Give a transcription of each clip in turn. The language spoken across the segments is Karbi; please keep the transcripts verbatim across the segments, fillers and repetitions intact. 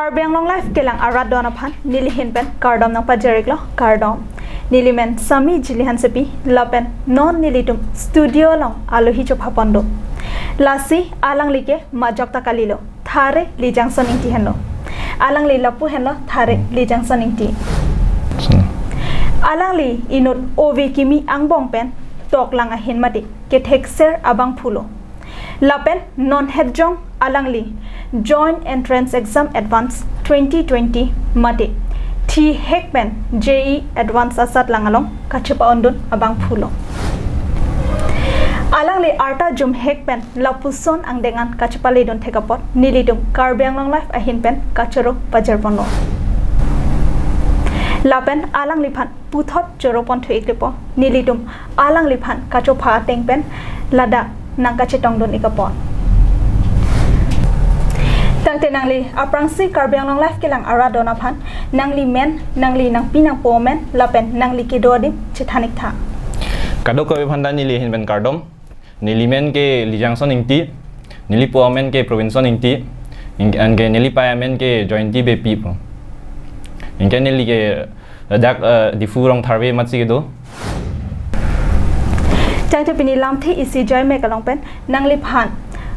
Karbi Anglong Live kelang arat don aphan neli ahin pen kardom nangpajir-iklo, kardom. Neli men Sami Jili Hansepi lapen non nelitum studio along alohi chophaponlo. Lasi alangli ke majok ta kalilo, Thare Lijangson Ingti henlo. Alangli lapu henlo, Thare Lijangson Ingti. Alangli inut ove kimi angbong pen toklang ahin mate kethekser abangphulo. Lapen non hetjong alangli Joint Entrance Exam Advance twenty twenty mate thihek pen J E E Advance asatlang along kachepa-undun abangphulo. Alangli arta jumhek pen lapuson angdeng an kachepaledun thek apot nelitum Karbi Anglong Live ahin pen kachoro pajirponlo. Lapen alangliphan puthot choroponthu-iklepo, nelitum alangliphan kachopha ateng pen ladak nangkachetongdun-ik apot. Tangte nangli aphrangsi Karbi Anglong Live kelang arat don aphan nangli men, nangli nangpi nangpo amen lapen nangli kedo adim chethan-iktha. Kadokave aphanta neli ahin pen kardom. Neli men ke Lijangson Ingti, neli po amen ke Provinson Ingti, ing-, anke neli pei amen ke Jointi Beypi pu. Anke neli ke ladak, eh, Diphu Rong Tharve amatsi kedo. Tangte pini lamthe isi jaimek along pen nangliphan,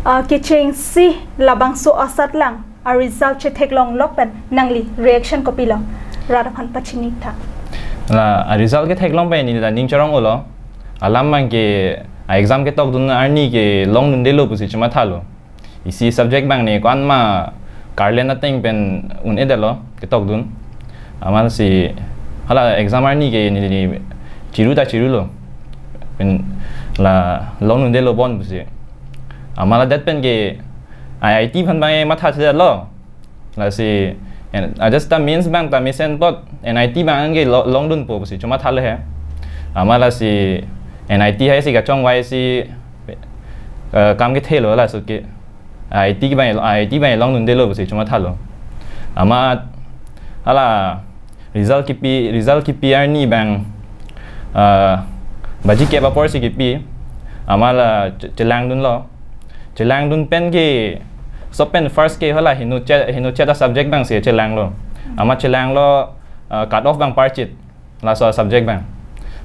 eh, kechengsi labangso asatlang a-result chetheklonglok pen nangli reaction kopilo? Rat aphan pachini-iktha. La, a-result ketheklong pen neli ta ning chorong-olo. Alam abang ke, a-exam ketokdun arni ke longdundelo pusi chemathalo. Isi subject abang ne ko-an ma karlen ateng pen un-edetlo ketokdun. Amatsi hala exam arni ke neli chiru ta chirulo. Pen la longdundelo bon pusi. Amat ladet pen ke I I T aphan abang mathathedetlo. Lasi, en, ajat ta mains abang ta mesen apot, N I T abang ke lo-, longdunpo pusi chemathalo he. Amat lasi, N I T haisi kachongvaisi, eh, kam kethelo laso ke. I I T abang, I I T abang longdundelo pusi chemathalo. Amat, hala, result kipi, result kipi arni abang, ah, baji kep aporsi kipi, amat la che-, chelangdunlo. Chelangdun pen ke, laso pen first ke hala hinu che-, hinu cheta subject abangsi chelanglo. Amat chelanglo, ah, cut off abang parchit, laso subject abang.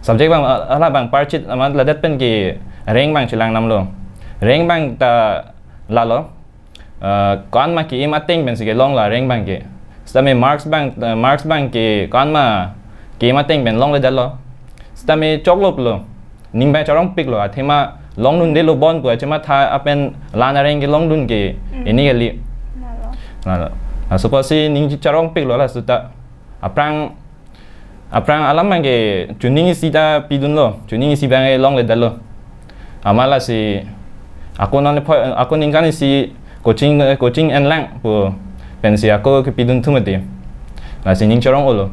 Subject abang, ah, hala abang parchit, amat ladet pen ke rank abang chelangnamlo. Rank abang ta lalo, eh, ko-an ma ke-im ateng pensi kelong la rank abang ke. Sitame marks abang, eh, marks abang ke ko-an ma ke-im ateng pen longledetlo. Sitame choklo pulo. Ning abang chorongpiklo. Athema longdundelo bon pu achematha apen la-an areng ke longdun ke. Mm. Ini kali. Lalo. Lalo. Laso apotsi ning chorongpiklo laso ta. Aphrang Aphrang alam abang ke chuning isi ta pidunlo, chuning isi abang ke longledetlo. Amat lasi ako non pho-, ako ningkan isi coaching, coaching enlang pu pensi ako kepidun thu mati. Lasi ning chorong-olo.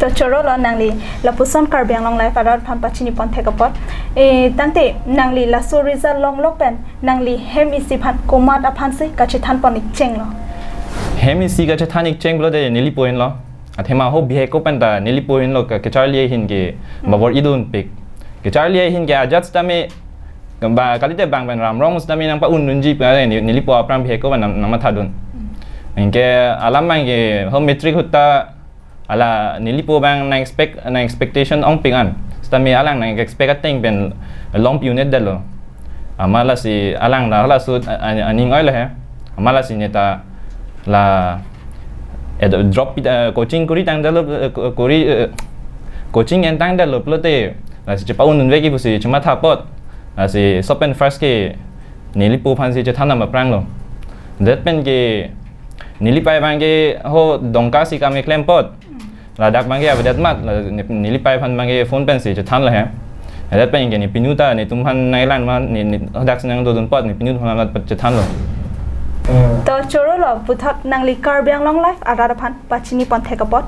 To chorolo nangli lapuson Karbi Anglong Live arat aphan pachiniponthek apot. Eh, tangte nangli laso result longlok pen nangli hem isi aphan komat aphansi kachethanpon-ikchenglo? Hem isi kachethan-ikcheng pulote neli po ahinlo. Athema ho bihek ko pen ta neli po ahinlo ke, kecharli ahin ke, hmm, babor-idunpik. Kecharli ahin ke ajat sitame ba kalite bang pen ramrong sitame nangpa-undunji pu ne-, neli po aphrang bihek ko pen nang, nangmathadun. Hmm. Anke alam abang ke ho matric ahut ta hala neli po abang nang-expect, nang-expectation ongpik an. Sitame alang nang-expect ateng pen longpi un-edetlo. Amat lasi alang la halaso a-, a-, aning oilo he. Amat lasi ne ta la, eh, drop pi-, eh, coaching kuri tangdetlo, eh, ko-, kuri, eh, coaching entangdetlo pulote lasi chepa-un-unvekji pusi chematha apot. Lasi laso pen first ke neli po aphansi chethan nang aphranglo. Ladet pen ke neli pei abang ke ho Dongka si kam keklem apot. Ladak abang ke avedet amat, la ne-, neli pei aphan abang ke phone pensi chethanlo he. Ladak pen ke nepinu ta netum aphan nangkelang ma, ne, ne, hadak si nangdodun apot nepinu aphan amat chethanlo. To chorolo puthot nangli Karbi Anglong Live arat aphan pachiniponthek apot.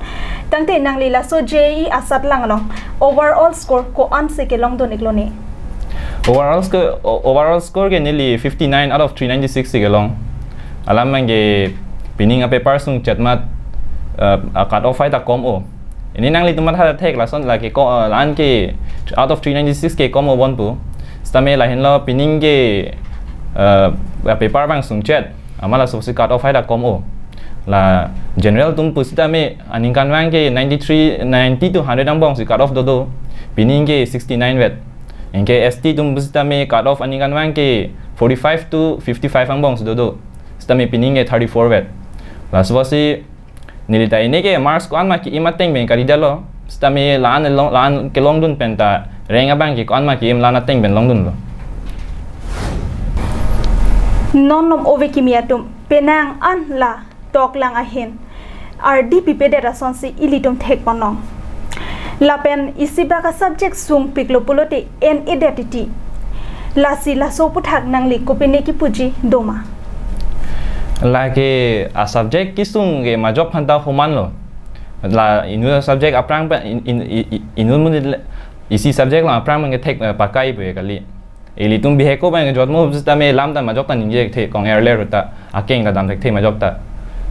Tangte nangli laso J E E asatlang along overall score ko-ansi kelongdun-iklo ne? Overall score, o-, overall score ke neli fifty-nine out of three ninety-six si kelong. Alam abang ke pining a-paper sungchet amat, eh, a-cut off hai ta kom-o. Ini nanglitum matha thek lason lake ko, eh, la-an ke out of three ninety-six ke kom-o bon pu. Sitame lahenlo pining ke, eh, a-paper abang sungchet. Amat laso si cut off hai ta kom-o. La general atum pusitame aningkanvang ke ninety-three, ninety to hundred angbong si cut off dodo. Pining ke sixty-nine vet. Anke S T atum pusitame cut off aningkanvang ke forty-five to fifty-five angbong si dodo. Sitame pining ke thirty-four vet. Laso si neli ta ini ke marks ko-an ma ki-im ateng pen kalidetlo. Sitame la-an long, la-an kelongdun pen ta rank abang ke ko-an ma ki-im la-an ateng pen longdunlo. Non nom ove kimi atum penang an la toklang ahin ardi pipedet asonsi ilitum thekponlong. Lapen isi bak a-subject sungpiklo pulote en-edet titi. Lasi laso aphuthak nangli kopine kipuji doma? Lake a-subject kesung ke majok aphanta homanlo. La inut a-subject aphrang pen in, in, i, i, inut monit le isi subject along aphrang pen kethek, eh, pakai pu kali. Ilitum bihek ko pen kejotmo ahut sitame lam ta majok ta ningje thekthe, kong-er ler ahut ta akeng ta dam thekthe majok ta.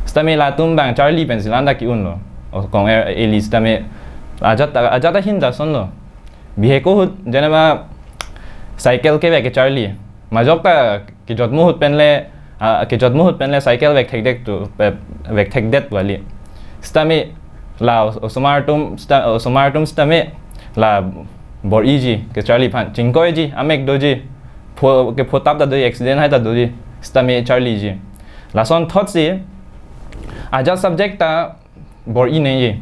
Sitame latum abang charli pensi la-an ta ki-unlo. O kong-er ili sitame ajat ta, ajat ta ahin ta asonlo. Bihek ko ahut jenema cycle kevek kecharli. Majok ta kejotmo ahut pen le, ah, kejotmo ahut pen le cycle vek thekdet tu, eh, vek thekdet pu kali. Sitame la os-, osomar atum sita-, osomar atum sitame la bor-iji kecharli aphan, chingkoiji, amek doji, pho, kepho tap ta doji, accident hai ta doji, sitame charliji. Lason thotsi ajat subject ta bor-i nangji.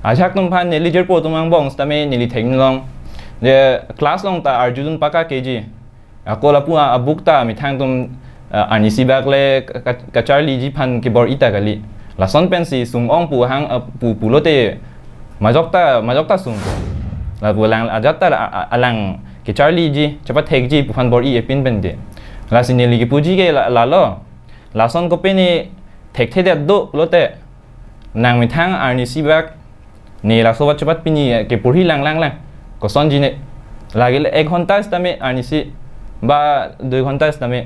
Ajahak atum aphan neli jirpo atum angbong sitame neli theklong. Je class along ta arjudun paka keji. Ako lapu a-, a-book ta methang atum, eh, arnisi bak le ka-, ka-, kacharliji aphan kebor-i ta kali. Lason pensi sung-ong pu hang, eh, pu, pulote majok ta, majok ta sung. Lapu alang ajat ta a-, a-, alang kecharliji, chepathekji pu aphan bor-i epin pen de. Lasi neli kipuji ke la, lalo. Lason kopine thekthedet do pulote nang methang arnisi bak ne laso bat chepat pini, eh, keporhi lang lang lang. Kosonji ne. Lake le ek ghonta sitame arnisi ba dui ghonta sitame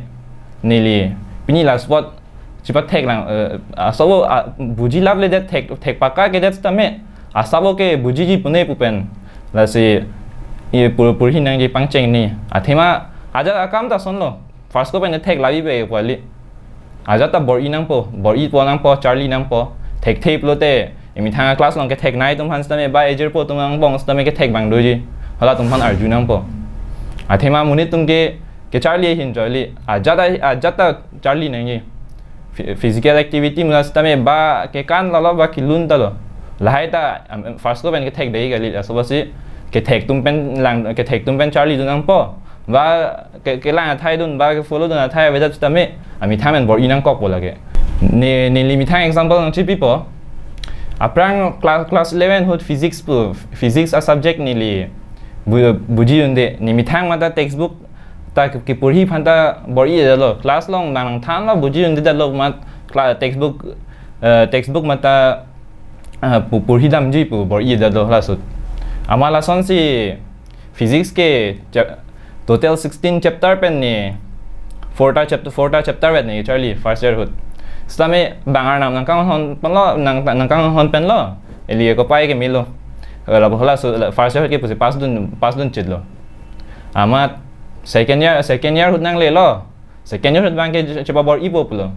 neli pini laso bat chepat theklang, eh, aso, ah, buji lapledet thek, thek paka kedet sitame asabo ke bujiji pune pu pen. Lasi i pur, porhi nangji pangcheng ni. Athema ajat akam ta asonlo. First ko pen theklap ibe pu kali. Ajat ta bor-i nangpo, bor-ipo nangpo, charli nangpo. Thekthe pulote, emethang a-class along ketheknei atum aphan sitame ba ejirpo atum angbong sitame kethek abang doji. Halatum aphan arju nangpo. Athema monit atum ke, kecharli ahin choi kali. Ajat ta, ajat ta charli nangji. Phy-, physical activity mula sitame ba kekan lalo ba kelun ta lo. Lahai ta, am, first ko pen kethekde kali. Laso basi kethek atum pen lang, kethek atum pen charlidun nangpo. Ba ke, kelang athai dun, ba ke-follow dun athai avedet sitame, amethang pen bor-i nangkokpo lake. Ne, neli methang example nangchipipo. Aphrang class, class eleven ahut physics pu, physics a-subject neli bu, buji unde, ne methang mate textbook ta ke, keporhi aphanta bor-idetlo. Class along nang, nangthanlo buji undedetlo amat cla-, textbook, eh, textbook mate, eh, pu, porhi damji pu bor-idetlo hala ahut. Amat lasonsi physics ke cha-, total sixteen chapter pen ne four ta chapter, four ta chapter vet ne charli first year ahut. Sitame bang Arnam nangkanghon penlo, nang, nangkanghon penlo. Ili akopai ke melo. Eh, lapu hala ahut, la, first year ahut ke pusi pass dun, pass dun chitlo. Amat second year, second year ahut nanglelo. Second year ahut abang ke chepa bor-ipo pulo.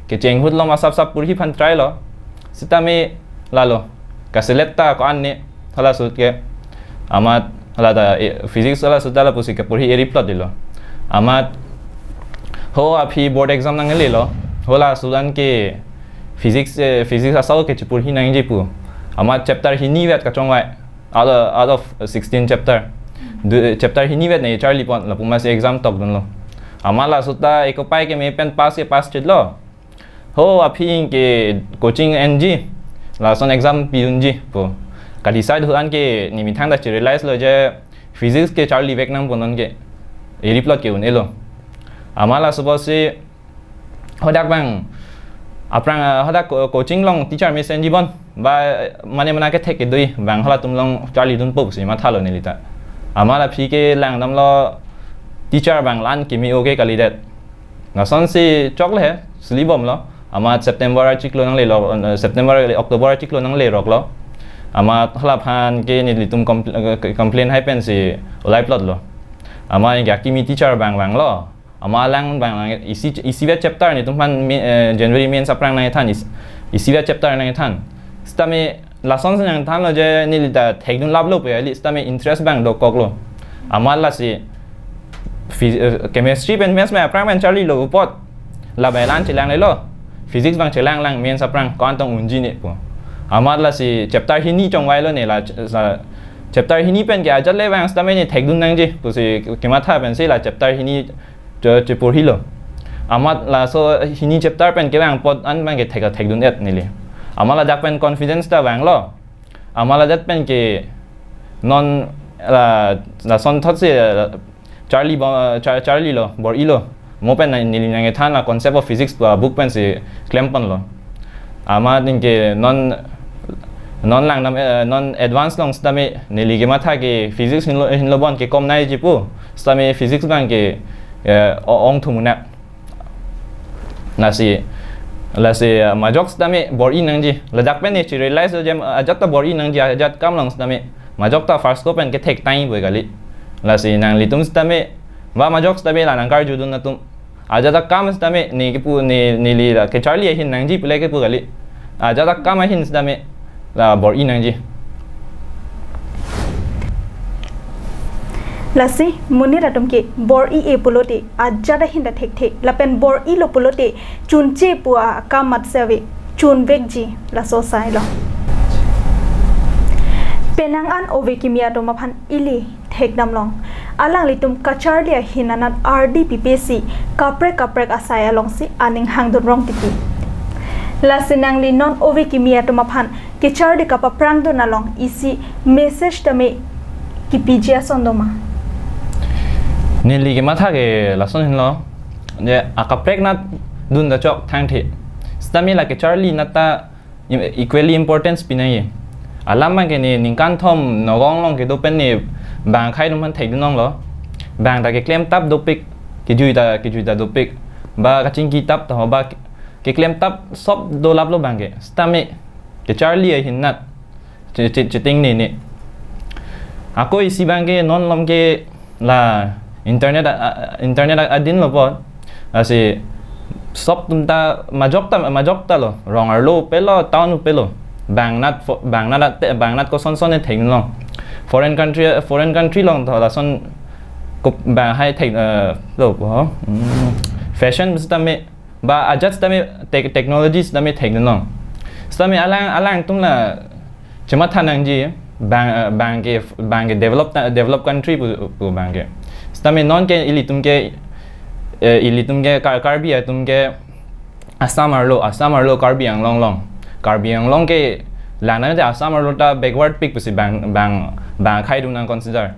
Kecheng ahut lo ma sap sap porhi aphan try lo. Sitame lalo. Kaselet ta ko-an ne hala ahut ke. Amat hala ta, eh, physics hala ahut ta lapusi keporhi eri plot dilo. Amat ho aphi board exam nanglelo. Hala ahut an ke physics, eh, physics asal ke cheporhi nangji pu. Amat chapter hini vet kachongvai. Out of, out of sixteen chapter. Du, chapter hini vet ne charlipon lapu masi exam tokdunlo. Amat la ahut ta akopai ke me pen pass ke pass chitlo. Ho aphi ke coaching enji. Lason exam pidunji pu. Ka-decide ahut an ke ne methang ta che-realize lo je physics ke charli vek nangpo non ke. Eri plot ke un-elo. Amat laso basi hadak abang aphrang, ah, hadak co-, coaching along teacher mesenji bon. Ba mane mane kethek kedo-i abang halatum along charlidunpo pusi mathalo neli ta. Amat aphi ke langdamlo teacher abang la-an kimi oke kalidet. Lasonsi chokle he, suli bomlo. Amat September achiklo nanglelo, eh, September, October achiklo nangleroklo. Amat hala aphan ke nelitum compl-, eh, complain hai pensi ulai plotlo. Amat ke akimi teacher abang vanglo. Amat alang bang lang isi, isivet chapter netum aphan me-, eh, January mains aphrang nangthan is, isivet chapter nangthan. Sitame lason si nangthanlo je neli ta thekdun laplo pu kali, sitame interest bang dokoklo. Amat lasi phys-, eh, chemistry pen maths ma aphrang pen charlilo apot. Labang la-an chelanglelo. Physics bang chelanglang mains aphrang ko-an tong unji ne pu. Amat lasi chapter hini chongvailo ne la ch-, sa-, chapter hini pen ke ajat le bang sitame ne thekdun nangji pusi kematha pensi la chapter hini cho-, cheporhilo. Amat laso hini chapter pen kevang apot an bang ke thek, thekdun-et neli. Amat ladak pen confidence ta vanglo. Amat ladak pen ke non la, lasonthotsi, eh, charli bo-, char-, charlilo, bor-ilo. Mo pen na neli nangthan la Concept of Physics pu book pensi klemponlo. Amat anke non, non langdam, eh, non advance along sitame neli kematha ke physics hinlo, hinlo bon kekom nangji pu. Sitame physics bang ke, eh, o-, ongthum un-e. Lasi, lasi, eh, majok sitame bor-i nangji. Ladak pen ne cherealize je ajat ta bor-i nangji, ajat akam along sitame. Majok ta first ko pen kethek tangji pu kali. Lasi nanglitum sitame, ba majok sitame la nangkarjudun atum. Ajat akam sitame ne kepu ne, neli la kecharli ahin nangji pule kepu kali. Ajat akam ahin sitame la bor-i nangji. Lasi monit atum ke bor-i-e pulote ajat ahin ta thekthe, lapen bor-ilo pulote chunche pu akam mat si ave, chunvekji, laso sailo. Penang an ove kimi atum aphan ili thekdamlong. Alanglitum kacharli ahin anat ardi pipesi kaprek kaprek asai alongsi aning hangdun rong titi. Lasi nangli non ove kimi atum aphan kecharli kapaphrangdun along isi message tame kipiji ason doma? Neli kematha ke lason hinlo. Je akaprek anat dun ta chok thangthe. Sitame la kecharli anat ta im-, equally importance pi nangji. Alam bang ke ne ningkan thom nogong along kedo pen ne bang akhai atum aphan thekdun longlo. Bang ta keklem tap dopik, kejui ta, kejui ta dopik. Ba kachingki tap ta ho ba ke-, keklem tap sop dolaplo bang ke. Sitame kecharli ahin anat che-, che-, chetingne ne. Ako isi bang ke non malom ke la internet a, a, internet a, adin lo apot. Lasi sop atum ta majok ta, majok ta lo. Rong arlo pelo, town pelo. Bang anat fo-, bang anat ate, bang anat kosonson ne thekdun long. Foreign country, foreign country along to lason ko bang hai thek, eh, lo ho. Hmm. Fashion sitame ba ajat sitame tech-, technology sitame thekdun long. Sitame alang, alangtum la chematha nangji bang, eh, bang ke, bang ke develop ta, develop country pu, pu bang ke. Sitame non ke ilitum ke, eh, ilitum ke Kar-, Karbi atum ke Assam arlo, Assam arlo Karbi Anglong along. Karbi Anglong ke langdamte Assam arlo ta backward pik pusi bang, bang, bang akhai atum nang consider.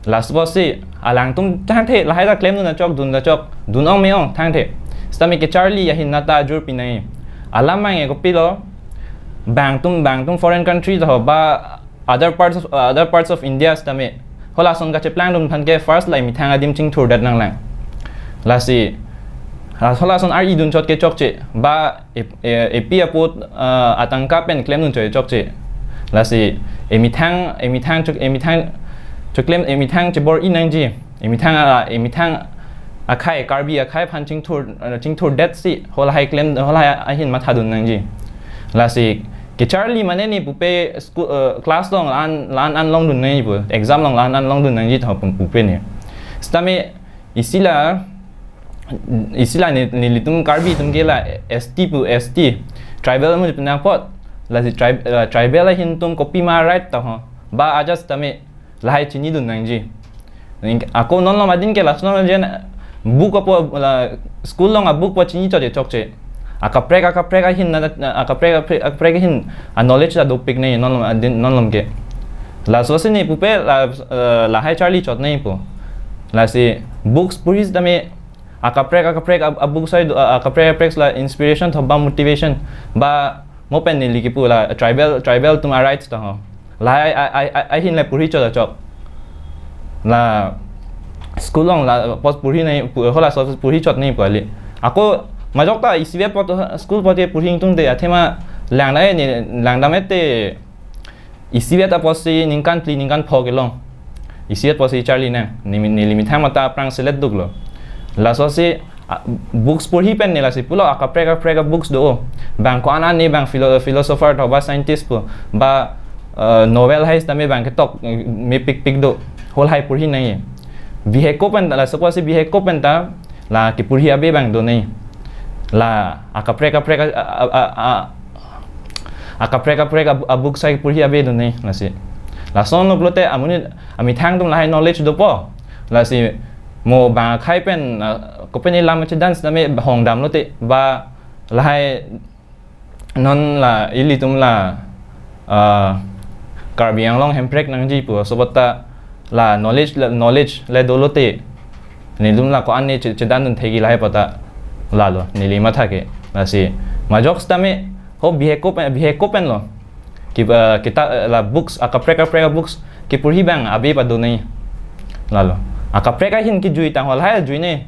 Lasi pusi alangtum thangthe, lahai ta klemdun ta chok, dun ta chok, dun ong me ong thangthe. Sitame kecharli ahin anat ta ajur pi nangji. Alam bang ke kopilo, bang atum, bang atum foreign country to ba other parts of, uh, other parts of India sitame. Halason kacheplangdun aphan ke first la emethang adim chingthurdet nanglang. Lasi, la halason ar-idun chot ke chokche. Ba e-, e-, epi apo, uh, atangka pen klemdun chot chokche. Lasi emethang, emethang chok, emethang choklem, emethang chebor-i nangji. Emethang a, emethang akhai, Karbi akhai aphan chingthur, uh, chingthurdetsi halahai klem, halahai ahin mathadun nangji. Lasi kecharli mane ne pupe school, uh, class along la-an, la-an an longdun nangji pu, exam along la-an an longdun nangji tho pum pupe ne. Sitame isi la, isi la ne, nelitum Karbi atum ke la S T pu, S T, tribal amu pu nangpot. Lasi tribe, uh, tribal ahin atum kopima right ta ho. Ba ajat sitame lahai chinidun nangji. Ning-, ako non malom adin ke lason je book apo la school along a book apo chini chot chokche. Akaprek, akaprek ahin anat, akaprek, akaprek, akaprek ahin a knowledge ta dopik nangji non malom adin, non malom ke. Laso si ne pupe la, eh, lahai charli chot nangji pu. Lasi books porhi sitame akaprek, akaprek a, a book sai do, a, akaprek, akaprek la inspiration tho ba motivation ba mo pen neli kipu la tribal, tribal atum a rights ta ho. Lahai a, a, a, ahin le porhi chot chok. La school along la apot porhi nangji pu, halaso porhi chot nangji pu kali. Ako majok ta isivet apot school apot ke porhi ingtungte athema langdam ne, langdamte isivet apotsi ningkan phli ningkan pho kelong. Isivet apotsi charli nang. Neli, neli methang mata aphrang selet duklo. Laso si, ah, books porhi pen ne lasi pulo, akaprek akaprek a books do. Bang ko-an an ne bang philo-, philosopher tho ba scientist pu ba, eh, novel hai sitame bang ketok, eh, mepikpik do. Holahai porhi nangji. Bihek ko pen ta, laso ko si bihek ko pen ta la keporhi abe bang do nangji. La akaprek akaprek a, a, a, a, akaprek akaprek a, a books hai porhi abe do nangji lasi. Lasonlo pulote amonit amethang atum lahai knowledge dopo. Lasi mo bang akhai pen, ah, kopine lam chedan sitame hong damlote ba lahai non la ilitum la, ah, Karbi Anglong hemprek nangji pu asopot ta la knowledge, la knowledge le dolote nelitum la ko-an ne che-, chedan dun thekji lahai pata lalo neli matha ke. Lasi majok sitame ho bihek ko pen, bihek ko pen lo. Ki, ah, kita, ah, la books, akaprek akaprek a books keporhi bang abe pado nangji. Lalo akaprek ahin kejui tang holahai jui ne.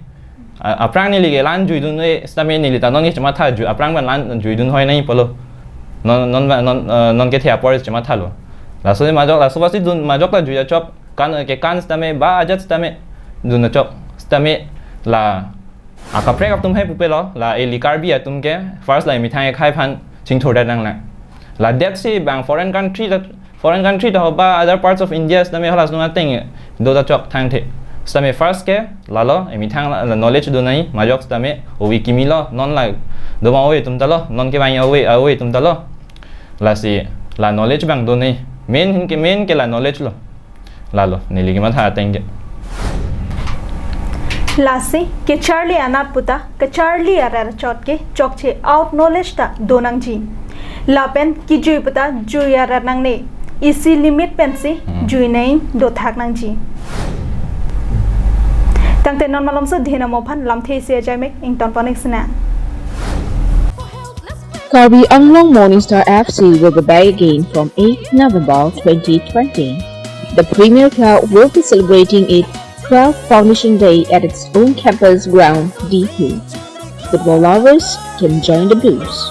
A-, aphrang neli ke la-an jui dunde sitame neli ta non ke chematha jui, aphrang pen la-an jui dun hoi nangji pulo. Non, non, non, eh, non kethe apor chemathalo. Laso majok, laso basi dun majok ta jui achok, kan, ke kan sitame ba ajat sitame dun achok. Sitame la akaprek atum hai pupe lo, la ili Karbi atum ke first la emethang ekhai aphan chingthur det nanglang. La det si bang foreign country ta, foreign country ta ho ba other parts of India sitame hala sung ateng do ta chok thangthe. Sitame first ke lalo emethang la, la knowledge do nangji, majok sitame ove kimi lo, non la do ma ove atum ta lo, non kevang ove, ove atum ta lo. Lasi la knowledge bang do nangji. Main hin ke, main ke la knowledge lo. Lalo neli kematha ateng ke. Lasi kecharli anat puta kecharli arat chot ke chokche out knowledge ta do nangji. Lapen kejui puta jui arat nangne, isi limit pensi Hmm. jui nangji, dothak nangji. Tangte non malomso Dhin Amo aphan lamthe isi ajaimek ington pon-ik sinang. Karbi Anglong Morning Star F C will be back again from eighth November twenty twenty. The Premier Club will be celebrating its twelfth Foundation Day at its own campus ground, D P. Football lovers can join the Blues.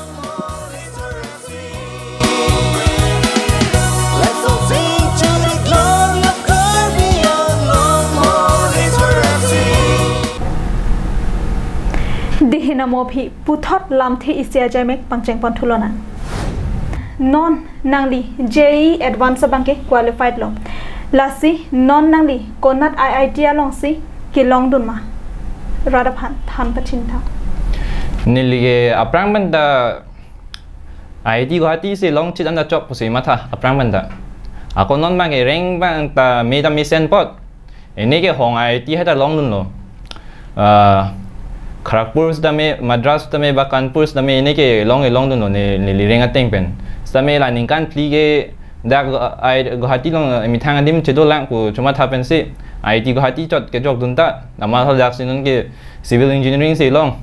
Let's all sing to the glory of Karbi Anglong Morning Star F C. Dhin Amo aphi puthot lamthe isi ajaimek pangcheng pon thu lonang. Non nangli J E E advance abang ke qualified lo. Lasi non nangli konat I I T alongsi kelong dun ma? Rat aphan than pachini tha. Neli ke aphrang pen ta I I T Guwahati si long chit anta chok pusi matha aphrang pen ta. Ako non bang ke rank bang ta me ta mesen apot. Ene ke hong I I T hai ta long dunlo. Ah, Kharagpur sitame, Madras sitame, ba Kanpur sitame ene ke long e long dunlo ne, neli rank ateng pen. Sitame la ningkan phli ke dak, ah, I, Guwahati along, ah, methang adim chedolang pu chomatha pensi I I T Guwahati chot kejok dun ta. Amat hadak si non ke civil engineering si long.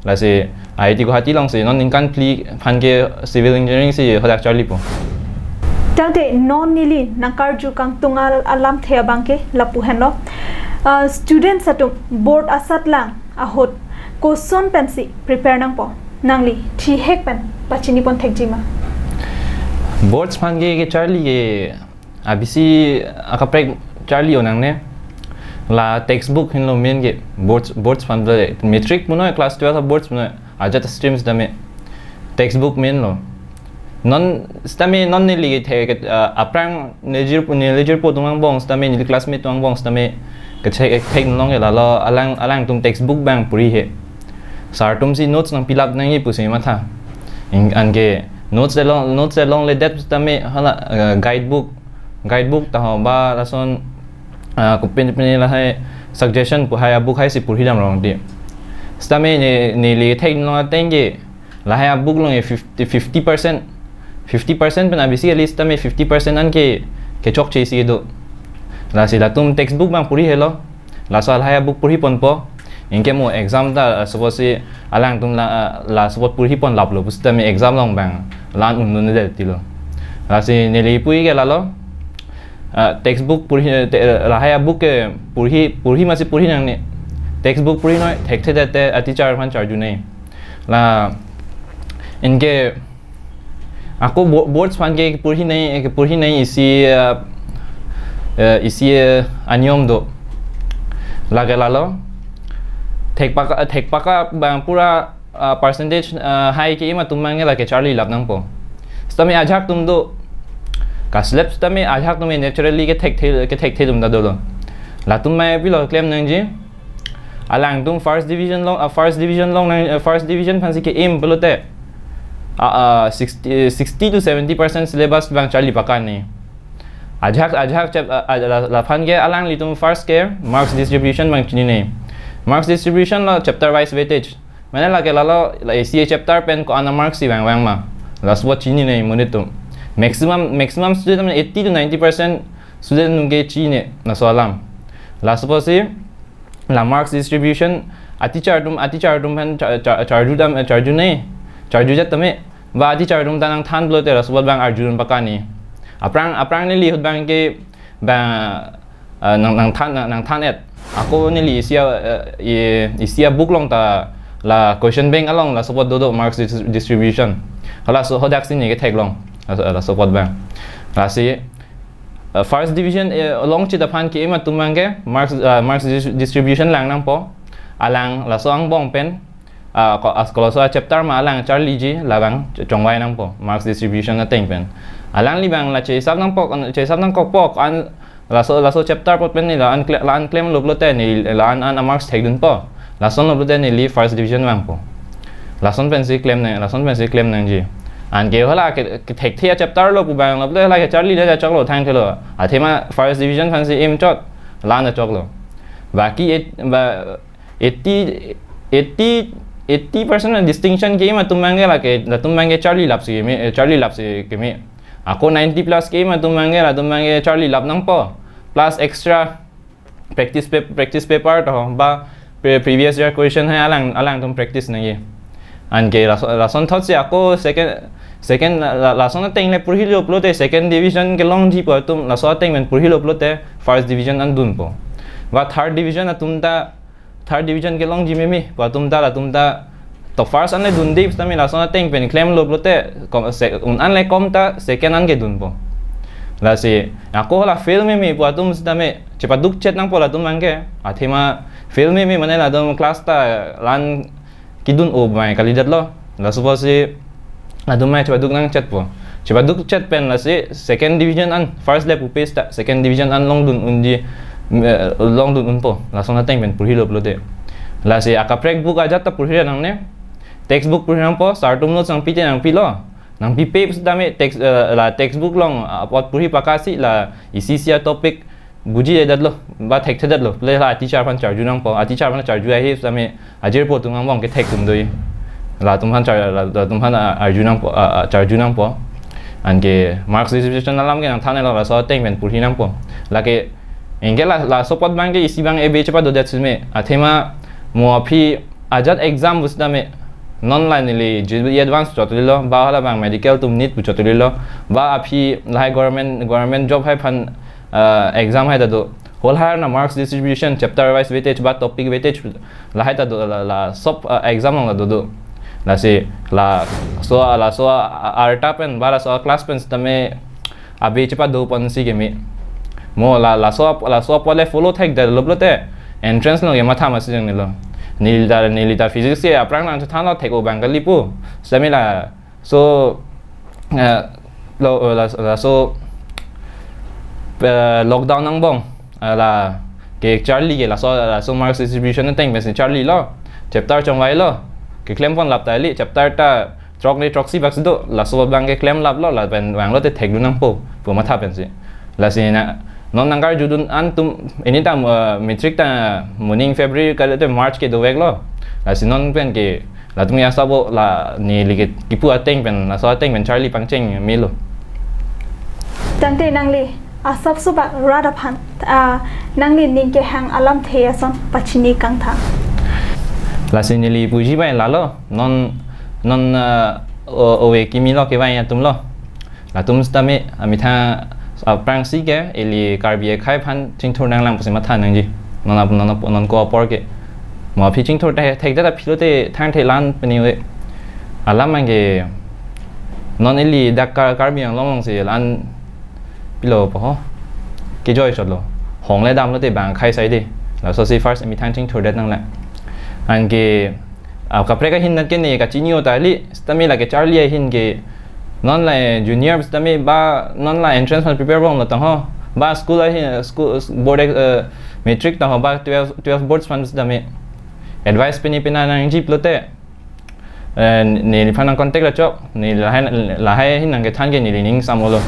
Lasi I I T Guwahati alongsi non ningkan phli aphan ke civil engineering si hadak charlipo. Tangte non neli nangkarju kangtung al-, alamthe abang ke lapu henlo. Ah, students atum board asatlang ahut koson pensi prepare nangpo? Nangli thihek pen pachini pon thekji ma? Boards aphan ke, kecharli ke A B C akaprek charli-o nangne. La textbook henlo main ke, boards, boards aphan le, matric punoi, class twelve boards punoi, ajat streams tame textbook main lo. Non sitame non neli kethe ke, ah, aphrang nejir pu, nejirpo atum angbong sitame, neli classmate atum angbong sitame kethek, kethek nong ke lalo alang, alangtum textbook bang puri he. Sir atum si notes nangpilap nangji pusi matha. In, anke notes along, notes along le det sitame hala, ah, guidebook, guidebook ta ho ba lason, ah, kopine pine lahai suggestion pu hai a-book hai si puri dam rong di. Sitame ne, neli thek nong ateng ke lahai a-book along e fifty, fifty percent, fifty percent pen A B C ke list tame fifty percent an ke, kechokche si do. Lasi latum textbook bang puri helo. Laso lahai a-book puri ponpo. Anke mo exam ta, ah, suppose si alangtum la, ah, la suppose puri pon laplo pusitame exam along bang la-an un-un det tilo. Lasi neli pui ke lalo. Ah, textbook puri, te, lahai a-book ke puri, puri masi puri nangne. Textbook puri noi, thekthe det te, ah, teacher aphan charju noi. La, anke ako bo-, boards aphan ke puri noi, ke puri noi isi, ah, eh, isi, eh, aniyom do. Lake lalo. thek paka, thek paka bang pura, ah, percentage, ah, high ke-im atum abang ke lake charlilap nangpo. Sitame ajahak atum do. Kaslep sitame ajahak atum naturally kethekthe, kethekthe atum ta dolo. Latum abang pilo klem nangji. Alangtum first division along, ah, first division along nang, ah, first division aphansi ke-im pulote, ah, ah, sixty, sixty to seventy percent syllabus abang charli pakani. Ajahak, ajahak chap, ah, ah, la, laphan ke alanglitum first ke marks distribution abang chinine. Marks distribution lo chapter wise weightage. Mane lake lalo, la A C A chapter pen ko-an amarks si vangvang ma. Laso apot chinine monit atum. Maximum, maximum student eighty to ninety percent student atum ke chine, laso alam. Laso apotsi la marks distribution, a teacher atum, a teacher atum aphan char-, char-, charju dam, charjune, charjujat tame, ba a teacher atum ta nangthan pulote laso apot abang arjudun pakani. Aphrang, aphrang neli ahut abang ke, ba, ah, nang, nangthan, nang, nangthan-et. Ako neli isi a, ah, i, isi a book along ta la question bank along laso apot dodo marks dis-, distribution. Halaso hadak si neli ketheklong, laso, laso apot abang. Lasi, uh, first division, eh, along chit aphan ke-im atum abang ke marks, uh, marks dis-, distribution lang nangpo. Alang laso angbong pen, uh, ko-, as koloso a chapter ma alang charliji labang ch-, chongvai nangpo marks distribution ateng pen. Alangli abang la chesap nangpo, chesap nangkokpo, an laso, laso chapter apot pen neli la-an kle-, la-an klemlo pulote neli la-an an amarks thekdunpo. Lason lo pulote neli first division vangpo. Lason pensi klem nang, lason pensi klem nangji. Anke hala ke, kethekthe a chapter lo pu abang lo pulote hala ke charlile ta choklo, thangthelo. Athema first division aphansi im chot, la-an ta choklo. Baki eight, ba, eighty, eighty, eighty percent distinction ke-im atum abang ke lake, latum abang ke charlilap si keme, eh, charlilap si keme. Ako ninety plus ke-im atum abang ke, latum abang ke charlilap nangpo. Plus extra practice pap-, practice paper to, ba pre-, previous year question hai alang, alangtum practice nangji. Anke laso-, lason thotsi ako second, second la-, la-, lason ateng le purhilo pulote second division kelongji pu atum, laso ateng pen purhilo pulote first division an dunpo. Ba third division atum ta, third division kelongji meme pu atum ta, latum ta to first an le dunde sitame lason ateng pen klemlo pulote kom, se-, un an le kom ta second an kedunpo. Lasi ako la fail meme pu atum sitame chepadukchet nangpo latum abang ke. Athema fail meme mane latum class ta la-an kedun-o abang kalidet lo. Laso apotsi latum abang chepaduk nangchetpo. Chepadukchet pen lasi second division an, first le pupe seta second division an longdun unji, eh, longdun unpo. Lason ateng pen purhilo pulote. Lasi akaprek book ajat ta purhi nangne. Textbook purhi nangpo, sir atum notes nangpite nangpilo. Nangpipe sitame text, eh, la textbook along apot purhi pakasi la isi isi a topic bujijedetlo, ba thekthedetlo. Pule la teacher aphan charju nangpo, a teacher aphan charju ahi sitame ajirpo atum angbong kethek atum do. Latum aphan char-, la, latum aphan, ah, arju nangpo, ah, ah, charju nangpo. Anke marks distribution alam ke nangthan-etlo, laso ateng pen purhi nangpo. Lake, anke la, laso apot abang ke isi abang ebe chepadodet sime. Athema mo aphi ajat exam pu sitame, non la neli J double E advance chotri lo, ba hala abang medical atum NEET pu chotri lo, ba aphi lahai government, government job hai aphan, ah, exam hai ta do. Whole hai na marks distribution, chapter wise weightage ba topic weightage lahai ta do, la, la sob, ah, exam along ta dodo. Lasi laso, laso a, a, arta pen ba laso a class pen sitame abe chepado ponsi keme. Mo la, laso, laso apot le follow thekdetlo pulote entrance along ke matha masi jang nilo. Neli ta, neli ta physics ke aphrang nangchethanlo, thek-o abang kali pu. Sitame laso, eh, lo, eh, la, laso, eh, lockdown angbong, eh, la ke charli ke laso, laso marks distribution ateng pensi charlilo. Chapter chongvailo. Keklem ponlap ta kali, chapter ta throk ni throksi bak si do, laso abang keklemlaplo, lapen vanglote thekdun nangpo pu matha pensi. Lasi na, non nangkarjudun an atum, ini ta, eh, matric ta moning February kali te March ke doveklo. Lasi non pen ke latum ya sabo la neli ke kipu ateng pen, laso ateng pen charli pangcheng melo. Tangte nangli asapso bak rat aphan, ah, nangli ning kehang alamthe ason pachini kangthang. Lasi neli puji bai lalo, non, non, ah, o, ove kimi lo kevang atum lo. Latum sitame amethang aphrangsi ke ili Karbi akhei aphan chingthur nanglang pusi matha nangji. Non ap-, non ap-, non ko apor ke. Mo aphi chingthur te thekdet aphi lote thangthe la-an pini ove. Alam abang ke non ili dak Kar-, Karbi Anglong alongsi la-an pilo po ho. Kejoi chotlo. Hong le damlote bang khai sai de. Lasosi first amethang chingthurdet nanglang. Anke, ah, kaprek ahin nat ke ne kachini-o ta kali, sitame lake charli ahin ke non la junior sitame ba non la entrance aphan prepare bom lo tangho. Ba school ahin, school, board, eh, matric tangho ba twelve, twelve boards aphan sitame. Advice pini pina nangji pulote, eh, neliphan nang contact lo chok, ne lahai, lahai ahin nangkethan ke neli ning samlo.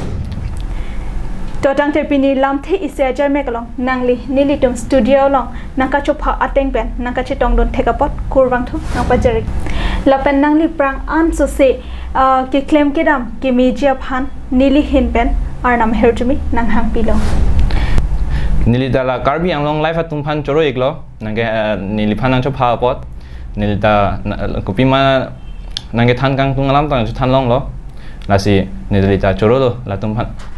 To tangte pini lamthe isi ajar mek along nangli nelitum studio along nangkachopha ateng pen nangkachetongdun thek apot kurvangthu nangpajir-ik. Lapen nangli aphrang ansose, ah, keklem kedam kemeji aphan neli ahin pen Arnam ahirjume nanghangpilo. Neli ta la Karbi Anglong Live atum aphan choro-iklo, nangke, eh, neliphan nangchopha apot, neli ta na, kopima nangkethan kangtung alam ta nangchethan longlo, lasi neli ta chorolo latum aphan.